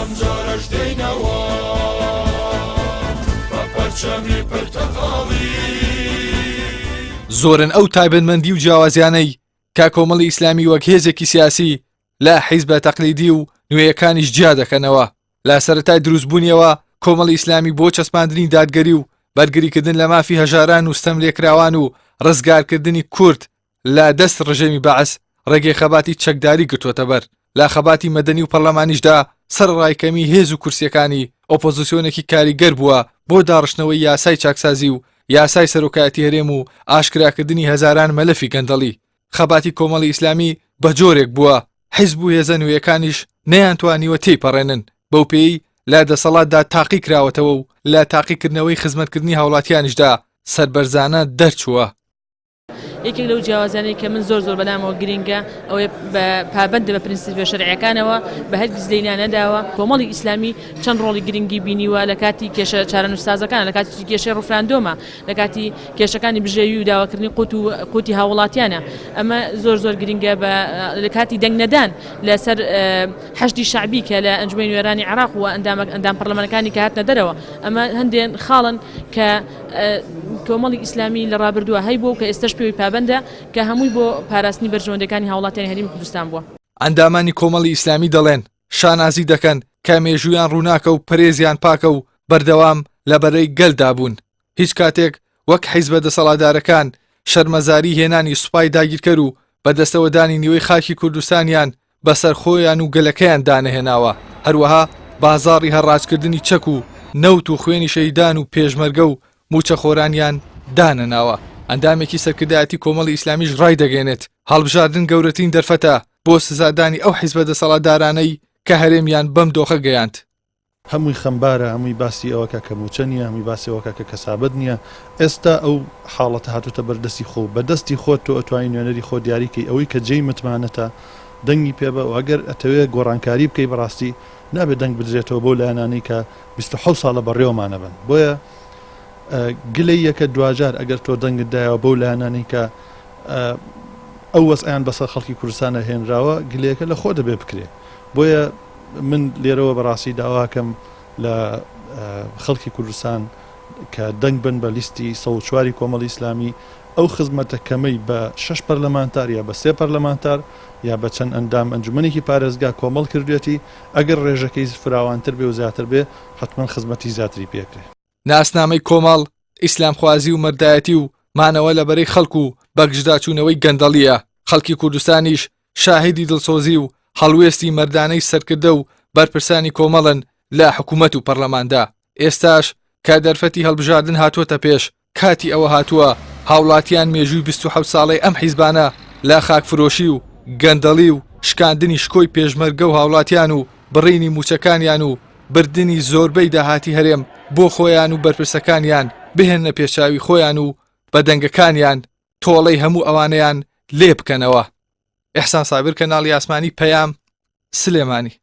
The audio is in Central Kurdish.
ئەمجارەش دێینەوە بە پەرچەمی پرتەقاڵی. زۆرن ئەو تایبەتمەندی و جیاوازیانەی کە کۆمەڵی ئیسلامی وەک هێزێکی سیاسی لە حیزبە تەقلیدی و نوێیەکانیش جیا دەکەنەوە. لە سەرەتای دروستبوونیەوە کۆمەڵی ئیسلامی بۆ چەسپاندنی دادگەری و بەرگریکردن لە مافی هەژاران و ستەملێکراوان و ڕزگارکردنی کورد لە دەست ڕژێمی بەعس ڕێگەی خەباتی چەکداری گرتووەتە بەر، لە خەباتی مەدەنی و پەرلەمانیشدا سەرەڕای کەمی هێز و کورسییەکانی، ئۆپۆزسیۆنێکی کاریگەر بووە بۆ داڕشتنەوەی یاسای چاکسازی و یاسای سەرۆکایەتی هەرێم و ئاشکراکردنی هەزاران مەلەفی گەندەڵی. خەباتی کۆمەڵی ئیسلامی بە جۆرێک بووە حیزب و هێزە نوێیەکانیش نەیانتوانیوە تێیپەڕێنن، بەوپێیەی لە دەسەڵاتدا تاقی کراوەتەوە و لە تاقیکردنەوەی خزمەتکردنی هاوڵاتیانیشدا سەربەرزانە دەرچووە. یەکێک لەو جیاوازیانەی کە من زۆر زۆر بەلامەوە گرینگە ئەوەیە بە پابەندە بە پرنسیپە شەرعیەکانەوە بە هەرگیز لێی نانەداوە. کۆمەڵی ئیسلامی چەند ڕۆڵی گرنگی بینیوە لە کاتی کێشە چارەنووسسازەکان، لە کاتی کێشەی ڕفراندۆمە، لە کاتی کێشەکانی بژێوی و داواکردنی قوت و قوتی هاووڵاتیانە. ئەمە زۆر زۆر گرنگە بە لە کاتی دەنگ نەدان لەسەر حەشدی شەعبی کە لە ئەنجومەنی نوێنەرانی عێراق و ئەندامە ئەندام پەرلەمانەکانی کە هاتنە دەرەوە. ئەمە هەندێ خاڵن کە کۆمەڵی ئیسلامی لە ڕابردووە هەیبووە و کە ئێستەش پێوەی پابەندە کە هەمووی بۆ پاراستنی بەرژەوەندیەکانی هاوڵاتیانی هەرێمی کوردستان بووە. ئەندامانی کۆمەڵی ئیسلامی دەڵێن، شانازی دەکەن کە مێژوویان ڕووناکە و پەرێزیان پاکە و بەردەوام لە بەرەی گەلدا بوون. هیچ کاتێک وەک حیزبە دەسەڵاتدارەکان شەرمەزاری هێنانی سوپای داگیرکەر و بەدەستەوەدانی نیوەی خاکی کوردستانیان بەسەر خۆیان و گەلەکەیان دانەهێناوە، هەروەها بازاڕی هەڕاجکردنی چەک و نەوت و خوێنی شەهیدان و پێشمەرگە و مووچەخۆرانیان دانەناوە. ئەندامێکی سەرکردایەتی کۆمەڵی ئیسلامیش ڕایدەگەیەنێت، هەڵبژاردن گەورەترین دەرفەتە بۆ سزادانی ئەو حیزبە دەسەڵاتدارانەی کە هەرێمیان بەم دۆخە گەیاند. هەمووی خەمبارە، هەمووی باسی ئەوەکا کە مووچە نییە، هەمووی باسی ئەوەکا کە کەسابەت نییە، ئێستا ئەو حاڵەتە هاتووتە بەر دەستی خۆ و بە دەستی خۆت تۆ ئەتوانی نوێنەری خۆت دیاری کەی، ئەوەی کە جێی متمانەتە دەنگی پێ بە و ئەگەر ئەتەوێ گۆڕانکاری بکەی بەڕاستی نابێ دەنگ بدرێتەوە بەو لایەنانەی کە 27 ساڵە بەڕێوەمانە بن بۆیە گلەییەکە دواجار ئەگەر تۆ دەنگت دایەوە بەو لایەنانەی کە ئەو وەزعیان بەسەر خەڵکی کوردستانە هێنراوە گلەیەکە لە خۆ دەبێ بکرێ بۆیە من لێرەوە بەڕاستی داواکەم لە خەڵکی کوردستان کە دەنگ بن بە لیستی 104 کۆمەڵی ئیسلامی ئەو خزمەتە کەمەی بە شەش پەرلەمانتار یا بە سێ پەرلەمانتار یا بە چەند ئەندام ئەنجومەنێکی پارێزگا کۆمەڵ کردوێتی ئەگەر ڕێژەکەی فراوانتر بێ و زیاتر بێ حتمما خزمەتی زیاتری پێکرێ. ناسنامەی کۆمەڵ، ئیسلامخوازی و مەردایەتی و مانەوە لە بەرەی خەڵک و بەگژداچوونەوەی گەندەڵییە، خەڵکی کوردستانیش شاهیدی دڵسۆزی و هەڵوێستی مەردانەی سەرکردە و بەرپرسانی کۆمەڵن لە حکومەت و پەرلەماندا. ئێستاش کە دەرفەتی هەڵبژاردن هاتووەتە پێش، کاتی ئەوە هاتووە هاوڵاتیان مێژووی 27 ساڵەی ئەم حیزبانە لە خاکفرۆشی و گەندەڵی و شکاندنی شکۆی پێشمەرگە و هاوڵاتیان و بڕینی مووچەکانیان و بردنی زۆربەی داهاتی هەرێم بۆ خۆیان و بەرپرسەکانیان بهێننە پێشچاوی خۆیان و بە دەنگەکانیان تۆڵەی هەموو ئەوانەیان لێ بکەنەوە. ئیحسان سابیر کەناڵی ئاسمانی پەیام، سلێمانی.